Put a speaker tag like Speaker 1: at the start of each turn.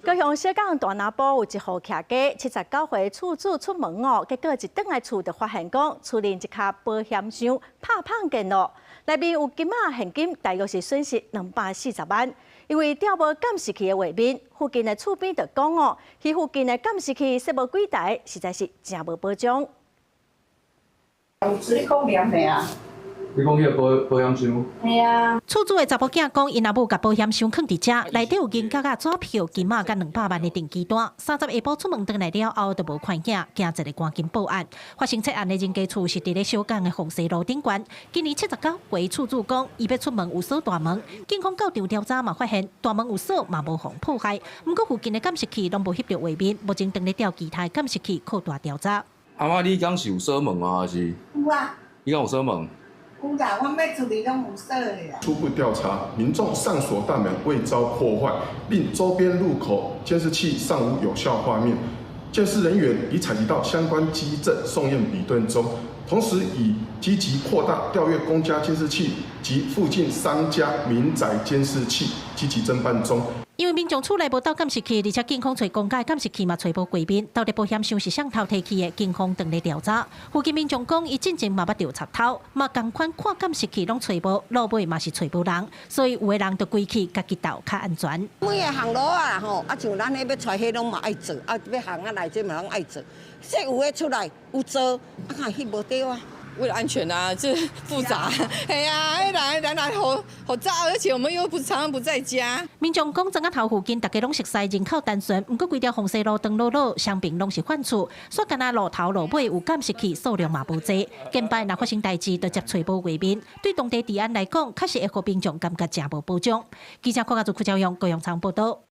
Speaker 1: 高雄小港大拿埔有一戶徛家，79歲厝主出門哦，結果一轉來厝就發現講，厝內一跤保險箱拍麭見咯，內面有金仔現金，大約是損失240萬。因為調無監視器的畫面，附近的厝邊就講哦，彼附近的監視器設無幾台，實在是誠無保障。
Speaker 2: 有水可憐的啊！
Speaker 3: 你講彼个保險箱？
Speaker 2: 係啊。
Speaker 4: 厝主的查某囝講，𪜶阿母共保險箱囥佇遮，內底有銀角仔、紙票、金仔佮200萬的登記單。三十下晡出門轉來了後，就無看見，驚一个趕緊報案。發生窃案的人家厝是佇咧小港的鳳西路頂懸。今年79歲厝主講，伊欲出門有鎖大門，警方到場調查嘛，發現大門有鎖嘛無予破壞。毋過附近的監視器攏無翕著畫面，目前正咧調其他監視器擴大調查。
Speaker 3: 阿媽，你敢是有鎖門嗎？還是？
Speaker 2: 有啊。
Speaker 3: 你敢有鎖門？
Speaker 2: 有啦，我欲出去攏有鎖的啦。
Speaker 5: 初步調查，民眾上鎖大門未遭破壞，並周邊路口監視器尚無有效畫面。監視人員已採集到相關跡證，送驗比對中，同時已積極擴大調閱公家監視器及附近商家民宅監視器，積極偵辦中。
Speaker 4: 因為民眾厝內無鬥監視器，而且警方揣公家監視器嘛揣無畫面，到底保險箱是誰偷提去的？警方正咧調查。附近民眾講，伊進前嘛捌著賊偷，嘛仝款看監視器攏揣無，路尾嘛是揣無人，所以有的人就歸去家己鬥較安全。
Speaker 6: 每个巷路仔吼，啊像咱彼欲揣彼攏嘛愛做，啊欲巷仔內這嘛攏愛做，說有的出來有做，啊看翕無著啊。
Speaker 7: 為了安全啊，這複雜。哎呀，來來來，好好雜，而且我們又不常常不在家。
Speaker 4: 民眾講，莊仔頭附近大家攏熟似，人口單純，毋過規條鳳西路長落落，雙爿攏是反厝，煞干焦路頭路尾有監視器數量嘛無濟。近擺若發生代誌，就接揣無畫面，對當地治安來講，確實會予民眾感覺誠無保障。記者郭家祖、郭昭勇、高陽昌報道。